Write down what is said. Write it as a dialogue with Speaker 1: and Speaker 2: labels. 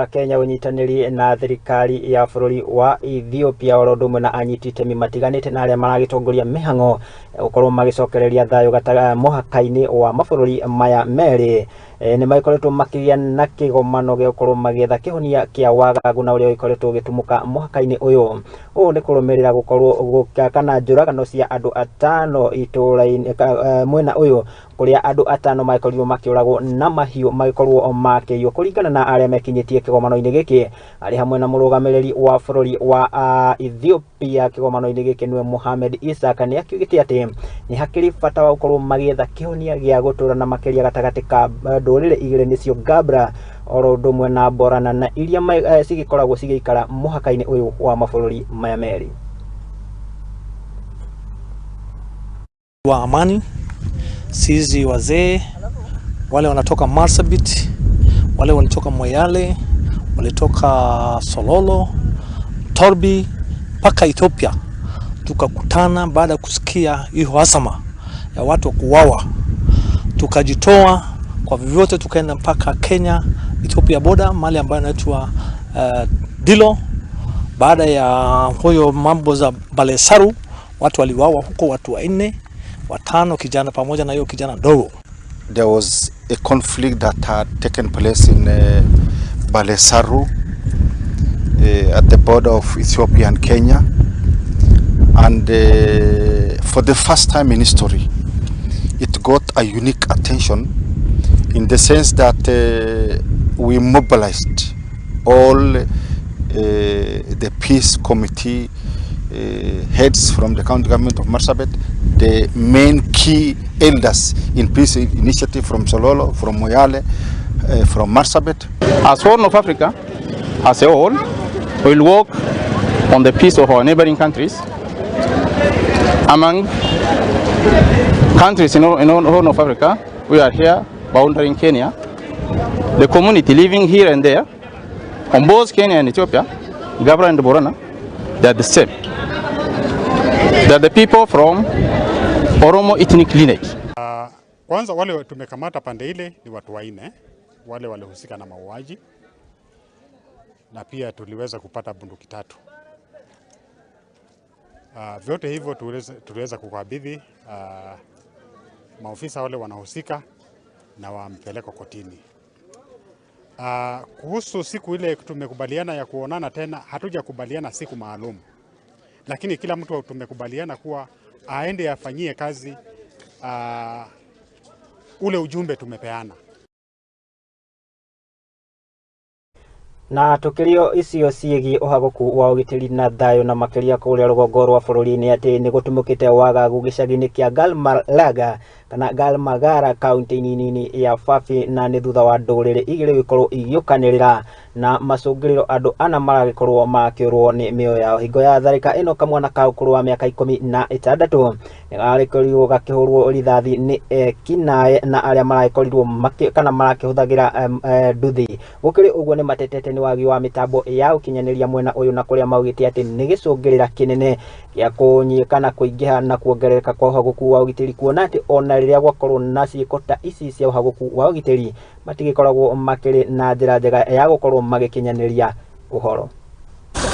Speaker 1: wa Kenya ũnyitanĩri na thirikari ya bũrũri wa Ethiopia oro ũndũ ũmwe na anyiti itemi matiganĩte na arĩa maragĩtongoria mĩhang'o ya gũkorwo magĩcokereria thayũ mũhaka-inĩ wa mabũrũri maya merĩ. Nĩ magĩkoretwo makĩgĩa na kĩgomano gĩa gũkorwo magĩetha kĩhonia kĩa wagagu na ũrĩa ũgĩkoretwo ũgĩtumũka mũhaka-inĩ ũyũ. Ũũ nĩ kũrũmĩrĩra gũkorwo kana njũragano cia andũ atano itũũra-inĩ mwena ũyũ, kũrĩa andũ atano magĩkorirwo makĩũragwo na mahiũ magĩkorwo makĩiywo. Kũringana na arĩa mekinyĩtie kĩgomano-inĩ gĩkĩ, arĩ hamwe na mũrũgamĩrĩri wa bũrũri wa Ethiopia kĩgomano-inĩ gĩkĩ nĩwe Mohamed Isaac, nĩ akiugĩte atĩ nĩ hakĩrĩ bata wa gũkorwo magĩetha kĩhonia gĩa gũtũra na makĩria gatagatĩ ka ndũrĩrĩ igĩrĩ nĩcio Gabra oro ũndũ ũmwe na Borana, na iria cigĩkoragwo cigĩikara mũhaka-inĩ ũyũ wa mabũrũri maya merĩ.
Speaker 2: Wa amani, sisi wazee wale wanatoka Marsabit, wale walitoka Moyale, walitoka Sololo, Torbi mpaka Ethiopia, tukakutana baada ya kusikia hiyo hasama ya watu kuuawa, tukajitoa kwa vyovyote, tukaenda mpaka Kenya Ethiopia border, mahali ambayo inaitwa Dilo. Baada ya huyo mambo za Balesaru, watu waliuawa huko, watu wanne watano, kijana pamoja na hiyo kijana ndogo.
Speaker 3: There was a conflict that had taken place in Balesaru at the border of Ethiopia and Kenya, and for the first time in history it got a unique attention in the sense that we mobilized all the peace committee heads from the county government of Marsabit, the main key elders in peace initiative from Sololo, from Moyale, from Marsabit.
Speaker 4: As Horn of Africa as a whole, we will work on the peace of our neighboring countries. Among countries in Horn of Africa, we are here boundary in Kenya. The community living here and there, on both Kenya and Ethiopia, Gabra and Borana, they are the same. They are the people from Oromo ethnic lineage.
Speaker 5: Kwanza wale tumekamata pande ile ni watu wanne, wale walihusika na mauaji, na pia tuliweza kupata bunduki 3. Vyote hivyo tuliweza kukabidhi maofisa wale wanahusika na wampeleka kotini. Kuhusu siku ile tumekubaliana ya kuonana tena, hatujakubaliana siku maalum, lakini kila mtu tumekubaliana kuwa aende afanyie kazi ule ujumbe tumepeana.
Speaker 1: Na tukirio icio ciĩgiĩ ũhagũku wa ũgitĩri na thayũ na makĩria kũrĩa rũgongo rwa bũrũri nĩ atĩ nĩ gũtumũkĩte wagagu gĩcagi-inĩ kĩa Galmalaga kana Galmagara kaunti-inĩ nini ya Fafi, na nĩ thutha wa ndũrĩrĩ igĩrĩ gũkorwo igĩũkanĩrĩra na macũngĩrĩro andũ ana maragĩkorwo makĩũrwo nĩ mĩoyo yao. Hingo ya tharĩka ĩno kamwana ka ũkũrũ wa mĩaka 16 nĩgarĩkorirwo gakĩhũrwo rithathi nĩ ekinaĩ na arĩa maragĩkorirwo kana marakĩhũthagĩra nduthi. Gũkĩrĩ ũguo nĩ matetete nĩ wagi wa mĩtambo ya ũkinyanĩria mwena ũyũ, na kũrĩa maugĩte atĩ nĩ gĩcũngĩrĩra kĩnene gĩa kũnyihia kana kũingĩha na kuongerereka kwa ũhagũku wa ũgitĩri, kuona atĩ ona rĩrĩa gwakorwo na ciĩko ta ici cia ũhagũku wa ũgitĩri matigĩkoragwo makĩrĩ na njĩra njega ya gũkorwo magĩkinyanĩria ũhoro.